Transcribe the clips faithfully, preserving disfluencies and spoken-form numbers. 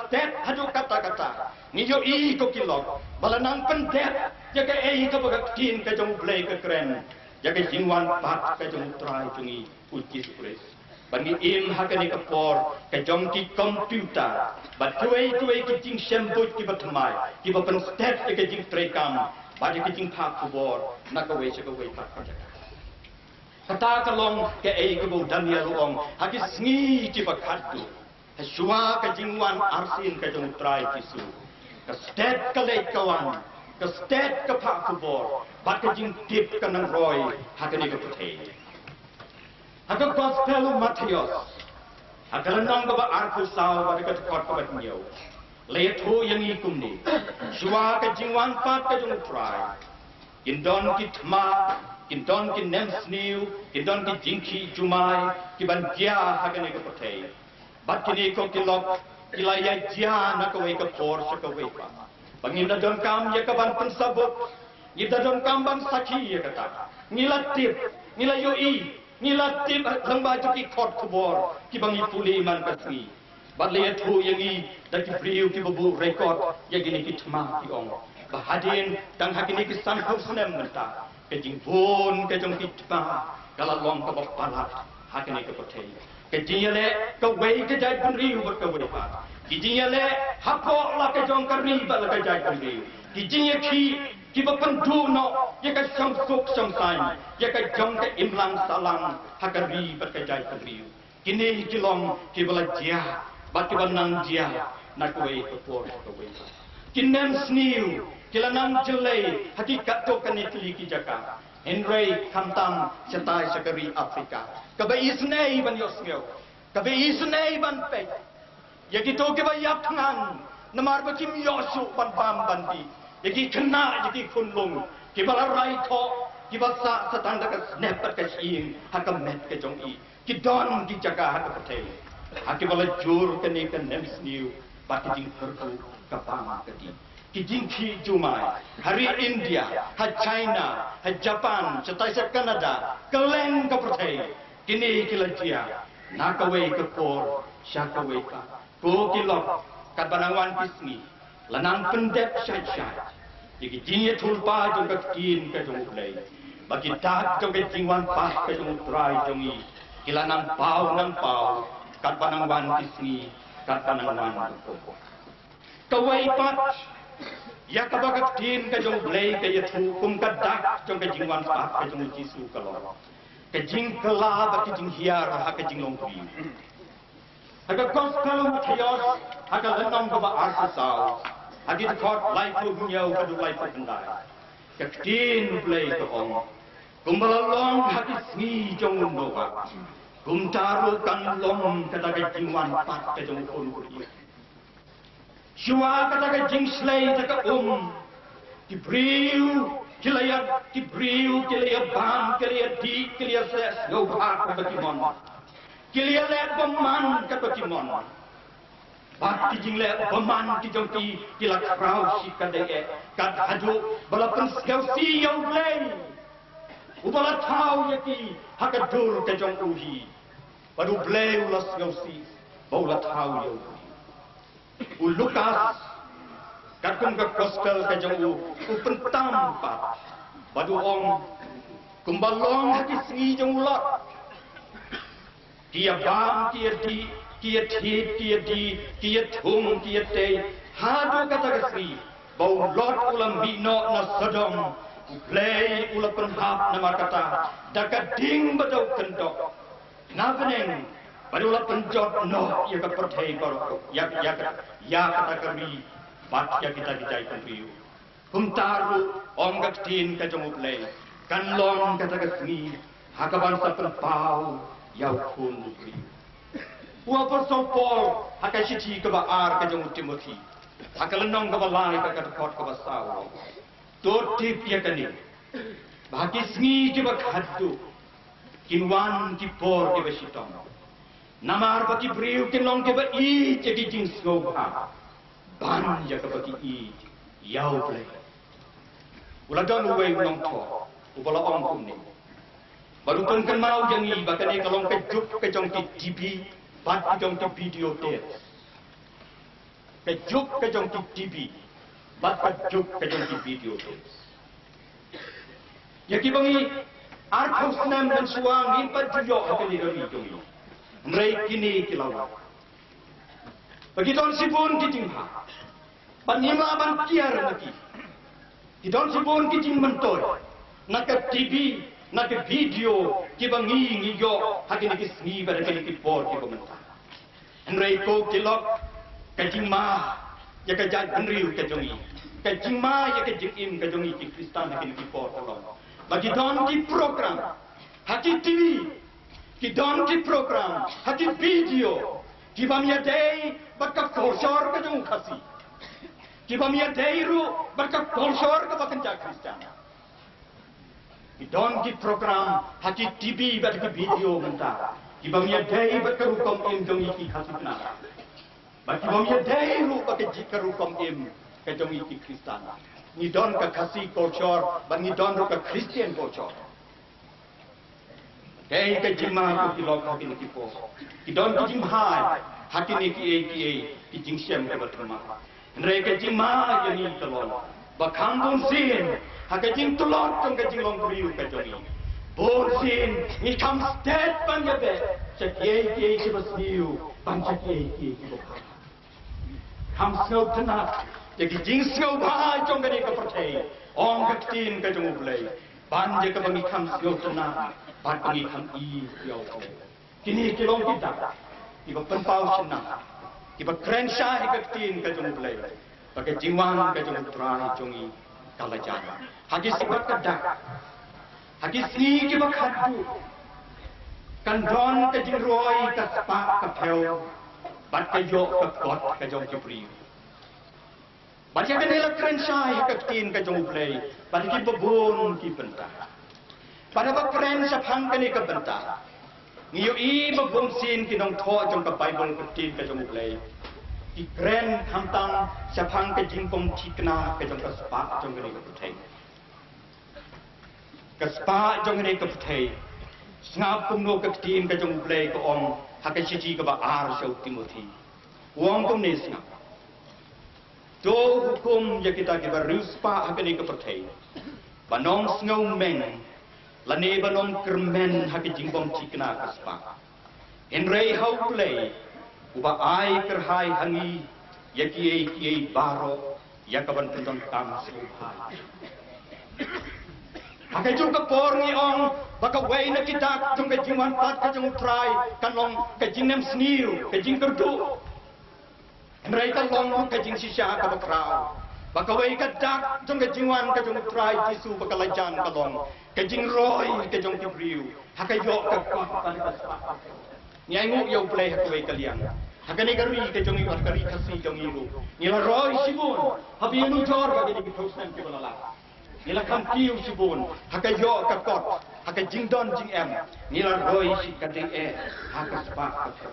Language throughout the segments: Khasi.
stet haduh katta katta. Ngi ïohi ko ki lok ba la nang pyndep ïa kaei kaba ka ktien ka jong U Blei ka kren ïa ka jingwan pat ka jong U Trai jong ngi U Jisu Khrist. Ba ngi im ha kane ka por ka jong ki computer bad kiwei kiwei ki jingshem buit kiba thymmai kiba pynstet ïa ka jingtrei kam bad ïa ka jingphah khubor na kawei sha kawei pat ka jaka. Kata ka long kaei kaba u Daniel u ong ha ki sngi kiba khatduh. Shuwa ka jingwan arsien ka jong U Trai Jisu, ka stet ka leit ka wan, ka stet ka phah khubor bad ka jingtip ka nang roi ha kane ka pyrthei. Ha ka Gospel u Mathaios, ha ka lynnong kaba arphew saw bad ka dkhot kaba hynñiew, la ïathuh ïa ngi kumne: Shuwa ka jingwan pat ka jong U Trai, kin don ki thma, kin don ki nemsniew, kin don ki jingkhih jumai kiban jia ha kane ka pyrthei. Bad kine ko ki lok ki la ïa jia na kawei ka por sha kawei pat. Ba ngim da donkam ïa kaban pynsabut, ngim da donkam ban sakhi ïa kata. Ngi la tip, ngi la ïohi, ngi la tip lyngba jong ki kot khubor kiba ngi pule man ka sngi. Bad la ïathuh ïa ngi da ki briew kiba buh record ïa kine ki thma, ki ong ba hadien tang ha kine ki sanphew snem mynta, ka jingbun ka jong ki thma ka la long kaba palat ha kane ka pyrthei. Ka jingïaleh kawei ka jaitbynriew bad kawei pat, ki jingïaleh hapoh la ka jong ka ri bad la ka jaitbynriew, ki jingïakhih kiba pynduh noh ïa ka shongsuk shongsaiñ, ïa ka jong ka imlang sahlang ha ka ri bad ka jaitbynriew. Kine ki long kiba la jia bad kiba nang jia na kawei ka por sha kawei. Ki nemsniew ki la nang jyllei ha ki katto katne tylli ki jaka, hynrei khamtam shatai sha ka ri Afrika, kaba isynei ban ïohsngew, kaba isynei ban peit ïa kito kiba ïap thngan namar ba kim ïoh shuh ban bam ban dih, ïa ki khynnah, ïa ki khunlung kiba la rai thoh, kiba sah sa tang da ka snep bad ka shyieng ha ka met ka jong i. Ki don ki jaka ha ka pyrthei ha kiba la jur kane ka nemsniew bad ka jingkyrkhu ka bam ka dih. Ki jingkhih jumai ha ri India, ha China, ha Japan, shatai sha Canada, kylleng ka pyrthei, kine ki la jia na kawei ka por sha kawei pat. Ko ki lok, katba nang wan ki sngi, la nang pyndep shait shait ïa ki jingïathuhlypa jong ka ktien ka jong U Blei, ba ki dak jong ka jingwan pat ka jong U Trai jong ngi ki la nang paw nang paw, katba nang wan ki sngi, katba nang wan ki por. Kawei pat ïa kaba ka ktien ka jong U Blei ka ïathuh kum ka dak jong ka jingwan pat ka jong U Jisu ka long ka jingkylla bad ka jinghiar ha ka jinglong briew. Ha ka Gospel u Mathaios, ha ka lynnong kaba arphew saw, ha ki dkhot laiphew hynñiew haduh laiphew khyndai, ka ktien U Blei ka ong: Kumba la long ha ki sngi jong u Noah, kumta ruh kan long kata ka jingwan pat ka jong U Khun u briew. Shuwa kata ka jingshlei da ka um, ki briew ki la ïa, ki briew ki la ïa bam, ki la ïa dih, ki la ïa sngewbha katba ki mon, ki la ïa leh bymman katba ki mon. Bad ki jingleh bymman ki jong ki ki la khraw shikatdei eh, kat haduh ba la pynsngewsih ïa U Blei uba la thaw ïa ki ha ka dur ka jong u hi. Bad U Blei u la sngewsih ba u la thaw ïa u hi. U Lukas, katkum ka Gospel ka jong u, u pyntam pat bad u ong: Kumba long ha ki sngi jong u Lot, ki ïa bam, ki ïa dih, ki ïa thied, ki ïa dih, ki ïa thung, ki ïa tei, haduh kata ka sngi ba u Lot u la mih noh na Sodom, U Blei u la pynhap namar kata da ka ding ba dewkyndok na bneng, bad u la pynjot noh ïa ka pyrthei baroh, ïa, ïa ka, ïa kata ka ri bad ïa kita ki jaitbynriew. Kumta ruh, ong ka ktien ka jong U Blei, kan long kata ka sngi ha kaban sa pynpaw ïa U Khun u briew. U Apostol Paul ha ka shithi kaba ar ka jong u Timothi, ha ka lynnong kaba lai, ka, ka dkhot kaba saw, u ong: To tip ïa kane, ba ha ki sngi kiba khatduh kin wan ki por kiba shitom. Namar ba ki briew kin long kiba ïeit ïa ki jingsngewbha ban ïa kaba ki ïeit ïa U Blei. U la don uwei u nongthoh uba la ong kumne: Bad u pynkynmaw ïa ngi ba kane ka long ka juk ka jong ki TV bad ka jong ki video tape. ka juk ka jong ki T V bad ka juk ka jong ki video tapes. Ïa kiba ngi arphew snem mynshuwa ngim pat ju ïoh ha kane ka ri jong ngi. Hynrei kine ki la wan. Ba ki don shibun ki jingbha. Ba ngim lah ban kiar na ki. Ki don shibun ki jingmyntoi na ka T V, na ka video kiba ngi ngi ïoh ha kine ki sngi bad ha kine ki por kiba mynta. Hynrei ko ki lok, ka jingma ïa ka jaitbynriew ka jong ngi, ka jingma ïa ka jingim ka jong ngi ki Khristan ha kine ki por ka long ba ki don ki program ha ki T V, ki don ki program ha ki video kiba ïadei bad ka culture ka jong u Khasi, kiba ïadei ruh bad ka culture kaba kynja Khristan. Ki don ki program ha ki T V bad ki video mynta kiba ïadei bad ka rukom im jong ngi ki Khasi Pnar. Bad kiba ïadei ruh bad ka ji ka rukom im ka jong ngi ki Khristan. Ngi don ka Khasi culture bad ngi don ruh ka Christian culture. Dei ka jingma ko ki lok ha kine ki por. Ki don ki jingbha ha kine kiei kiei ki jingshem kiba thymmai. Hynrei ka jingma ïa ngi ka long ba kham bun sien ha ka jingtlot jong ka jinglong briew ka jong ngi, bun sien ngi kham stet ban ïa beh sha kiei kiei kiba sniew ban sha kiei kiei kiba bha. Kham sngewtynnat ïa ki jingsngewbha jong kane ka pyrthei, ong ka ktien ka jong U Blei, ban ïa kaba ngi kham sngewtynnat bad ba ngi kham ïeit ïa U Blei. Kine ki long ki dak kiba pynpaw shynna, kiba kren shai ïa ka ktien ka jong U Blei, ba ka jingwan ka jong U Trai jong ngi ka la jan. Ha ki sngi ka dak, ha ki sngi kiba khatduh, kan don ka jingroi ka spah ka phew bad ka ïoh ka kot ka jong ki briew. Bad ïa kane la kren shai ha ka ktien ka jong U Blei bad kiba bun ki bynta. Bad haba kren shaphang kane ka bynta, ngi ïohi ba bun sien ki nongthoh jong ka Baibl, ka ktien ka jong U Blei, ki kren khamtam shaphang ka jingbymthikna ka jong ka spah jong kane ka pyrthei. Ka spah jong kane ka pyrthei. Sngap kumno ka ktien ka jong U Blei ka ong ha ka shithi kaba ar sha u Timothi. U ong kumne, sngap. To hukum ïa kita kiba riewspah ha kane ka pyrthei ban ym sngew meng lane ban ym kyrmen ha ka jingbymthikna ka spah. Hynrei ha U Blei uba ai kyrhai ha ngi ïa kiei kiei baroh ïa ka ban pyndonkam sngewbha. Ha kajuh ka por ngi ong ba kawei na ki dak jong ka jingwan pat ka jong U Trai kan long ka jingnem sniew, ka jingkyrduh. Hynrei ka long ruh ka jingshisha kaba khraw ba kawei ka dak jong ka jingwan ka jong U Trai Jisu ba ka la jan ka long ka jingroi ka jong ki briew ha ka ïoh ka kot bad ka spah. Ngi ainguh ïa U Blei ha kawei ka liang, ha kane ka ri ka jong ngi bad ka ri Khasi jong ngi ruh ngi la roi shibun. Haba ïanujor ba kine ki phew snem kiba la leit, ngi la kham kiew shibun ha ka ïoh ka kot, ha ka jingdon jingem. Ngi la roi shi katdei eh ha ka spah ka phew.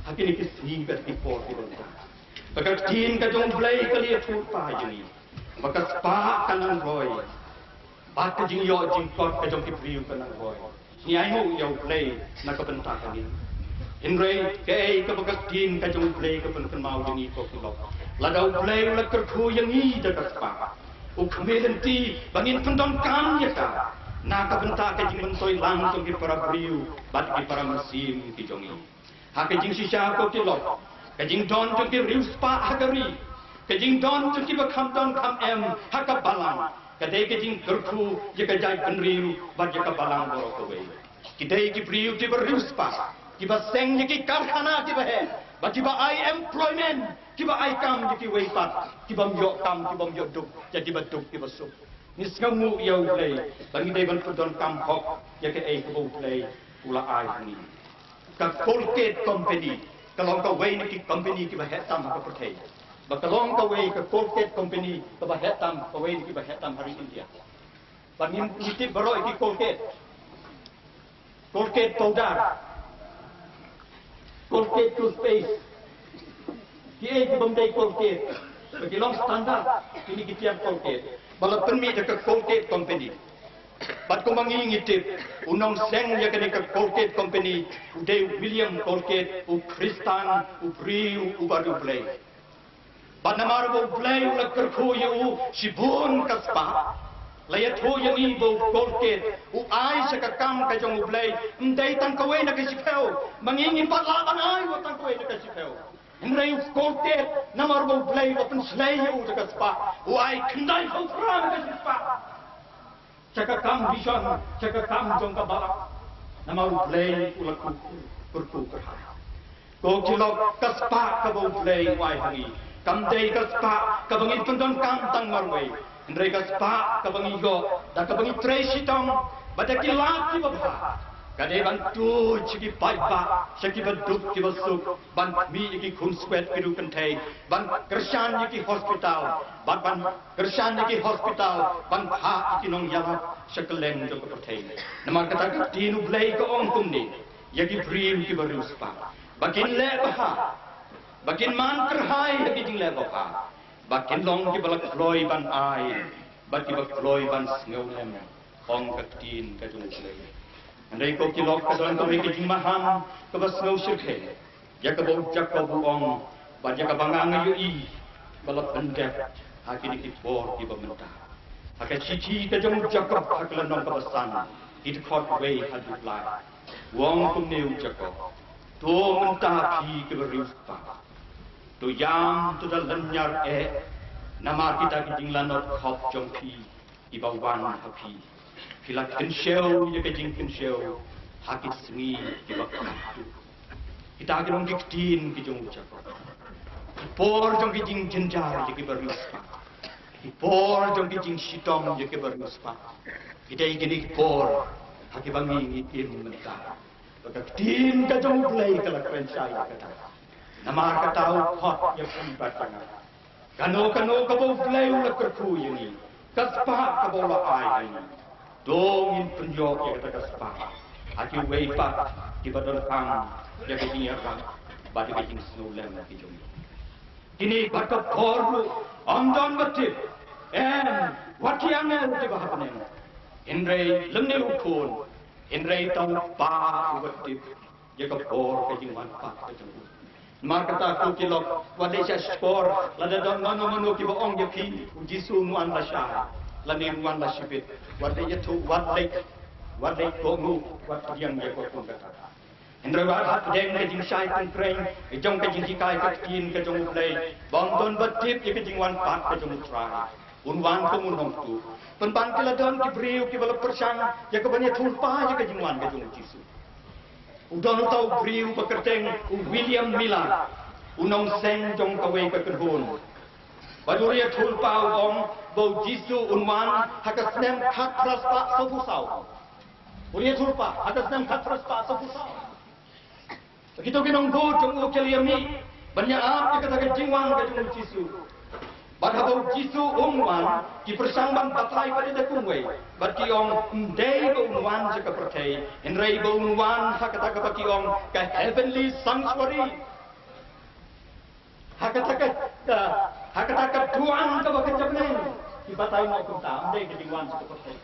Ha kine ki sngi bad ki por kiba mynta, ba ka ktien ka jong U Blei ka la ïathuh paw ïa ngi ba ka spah ka nang roi bad ka jingïoh jingkot ka jong ki briew ka nang roi. Ngi ainguh ïa U Blei na ka bynta kane. Hynrei kaei kaba ka ktien ka jong U Blei ka pynkynmaw ïa ngi, ko ki lok? Lada U Blei u la kyrkhu ïa ngi da ka spah, u khmih lynti ba ngin pyndonkam ïa ka na ka bynta ka jingmyntoi lang jong ki para briew bad ki para mynsiem ki jong ngi. Ha ka jingshisha, ko ki lok, ka jingdon jong ki riewspah ha ka ri, ka jingdon jong kiba kham don kham em ha ka balang, ka dei ka jingkyrkhu ïa ka jaitbynriew bad ïa ka balang baroh kawei. Ki dei ki briew kiba riewspah, kiba seng ïa ki karkhana kiba heh bad kiba ai employment, kiba ai kam ïa kiwei pat kiba ym ïoh kam, kiba ym ïoh duk, ïa kiba duk kiba suk. Ngi sngewnguh ïa U Blei ba ngi dei ban pyndonkam hok ïa kaei kaba U Blei u la ai ha ngi. Ka Colgate Company ka long kawei na ki company kiba heh tam ha ka pyrthei. Ba ka long kawei, ka Colgate Company kaba heh tam, kawei na kiba heh tam ha ri India. Ba ngim, ngi tip baroh ïa ki Colgate, Colgate powder, Colgate toothpaste, kiei kibym dei Colgate, ba ki long standard kine ki tiar Colgate ba la pynmih da ka Colgate Company. Bad kumba ngi ngi tip, u nongseng ïa kane ka Colgate Company u dei u William Colgate, u Khristan, u briew uba riewblei. Bad namar ba U Blei u la kyrkhu ïa u shibun ka spah, la ïathuh ïa ngi ba u Colgate u ai sha ka kam ka jong U Blei, ym dei tang kawei na ka shiphew. Ma ngi ngim pat lah ban ai wat tang kawei na ka shiphew. Hynrei u Colgate, namar ba U Blei u la pynshlei ïa u da ka spah, u ai khyndaiphew phra na ka spah sha ka kam mission, sha ka kam jong ka balang. Namar U Blei u la kyrkhu kyrhai. Ko ki lok, ka spah kaba U Blei u ai ha ngi kam dei ka spah kaba ngi pyndonkam tang marwei. Hynrei ka spah kaba ngi ïoh da kaba ngi trei shitom bad da ki lad kiba bha, ka dei ban tuid sha ki paidbah, sha kiba duk kiba suk, ban khmih ïa ki khun swet ki riew kynthei, ban kyrshan ïa ki hospital, bad ban kyrshan ïa ki hospital, ban phah ïa ki nongïalap sha kylleng jong ka pyrthei. Namar kata ka ktien U Blei ka ong kumne ïa ki briew kiba riewspah, ba kin leh bha, ba kin man kyrhai ïa ki jingleh babha, ba kin long kiba la kloi ban ai bad kiba kloi ban sngewlem, ong ka ktien ka jong U Blei. Hynrei ko ki lok, ka don kawei ka jingmaham kaba sngewshyrkhei ïa kaba u Jakob u ong, bad ïa kaba nga nga ïohi ba la pyndep ha kine ki por kiba mynta. Ha ka shithi ka jong u Jakob ha ka lynnong kaba san, ki dkhot wei haduh lai, u ong kumne u Jakob: To mynta phi kiba riewspah, to ïam, to da lynñiar eh, namar kita ki jinglanot khop jong phi kiba wan ha phi. Phi la kynshew ïa ka jingkynshew ha ki sngi kiba khatduh. Kita ki long ki ktien ki jong u Jakob. Ki por jong ki jingjynjar ïa kiba riewspah, ki por jong ki jingshitom ïa kiba riewspah, ki dei kine ki por ha kiba ngi ngi im mynta. Ba ka ktien ka jong U Blei ka la kren shai ïa kata. Namar kata u khot ïa phi bad ïa nga, kano kano kaba U Blei u la kyrkhu ïa ngi, ka spah kaba u la ai ïa ngi, to ngin pynïoh ïa kata ka spah ha kiwei pat kiba donkam ïa ka jingïarap bad ïa ka jingsngewlem ki jong ngi. Kine bad ka por ruh ym don ba tip, em, wat ki angel kiba ha bneng, hynrei lymne u Khun, hynrei tang U Kpa uba tip ïa ka por ka jingwan pat ka jong u. Namar kata ko ki lok, wat leit sha shkor, lada don mano mano kiba ong ïa phi u Jisu un wan lashai lane un wan lashibit, wat leit ïathuh, wat leit, wat leit kohnguh, wat pdiang ïa ka kum kata. Hynrei wat hap pdiang ka jingshai kynkreng jong ka jinghikai ka ktien ka jong U Blei, ba ym don ba tip ïa ka jingwan pat ka jong U Trai. Un wan kum u nongtuh. Pynban ki la don ki briew kiba la pyrshang ïa ka ban ïathuhlypa ïa ka jingwan ka jong u Jisu. U don uta u briew ba kyrteng u William Miller, u nongseng jong kawei ka kynhun. Bad u ïathuhlypa u ong ba u Jisu un wan ha ka snem khatphra spah sawphew saw. U ïathuhlypa ha ka snem khatphra spah sawphew saw. Kito ki nongbud jong u ki la ïa mih ban ïa ap ïa kata ka jingwan ka jong u Jisu. Bad haba u Jisu um wan, ki pyrshang ban batai pat ïa da kumwei, bad ki ong, ym dei ba un wan sha ka pyrthei, hynrei ba un wan ha kata kaba ki ong ka heavenly sanctuary. Ha kata ka, ka, ha kata ka duwan kaba ka jabneng. Ki batai mo kumta, ym dei ka jingwan sha ka pyrthei.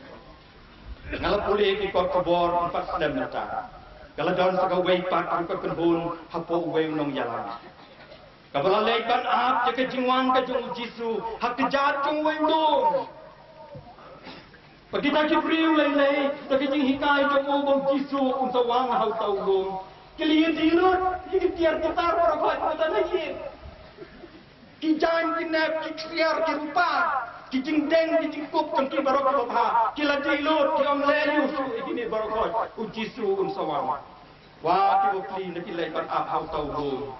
Nga la pule ki kot khubor, ym pat slem mynta. Ka la don sa kawei pat ruh ka kynhun hapoh uwei u nongïalam, kaba la leit ban ap ïa ka jingwan ka jong u Jisu ha kjat jong uwei u lum. Ba kita ki briew lei lei da ka jinghikai jong u ba u Jisu un sa wan ha uta u lum, ki la ïa dieh lut ïa ki tiar ki tar baroh khoit, kata na ïa ki jaiñ ki nep, ki ksiar ki rupa, ki jingdeng ki jingkup jong ki baroh kiba bha, ki la dieh lut, ki ong, leh ïa u shuh ïa kine baroh khoit, u Jisu un sa wan. Wa kiba plie na ki leit ban ap ha uta u lum.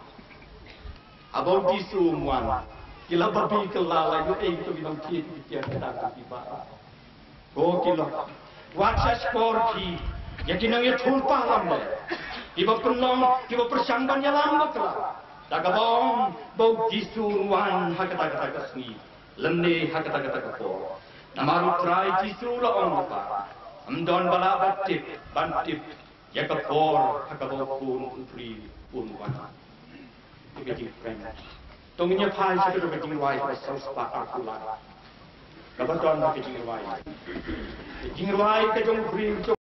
Haba u Jisu um wan, ki la babi kylla, la ïoh ei to ki nongthied ki tiar ki tar ki ba. Ko ki lok, wat sha shkor phi ïa ki nongïathuhlypa lamler, kiba pynlong, kiba pyrshang ban ïalam bakla da kaba ong ba u Jisu un wan ha kata kata ka sngi lymne ha kata kata ka por. Namar u Trai Jisu u la ong ba ym don ba lah ban tip, ban tip ïa ka por ha kaba u Khun u Briew un wan. Ïa ka jingpyrshang. To ngin ïa phai sha ka jingrwai kaba saw spah arphew lai, kaba don ha ka jingrwai. Jingrwai ka jong u briew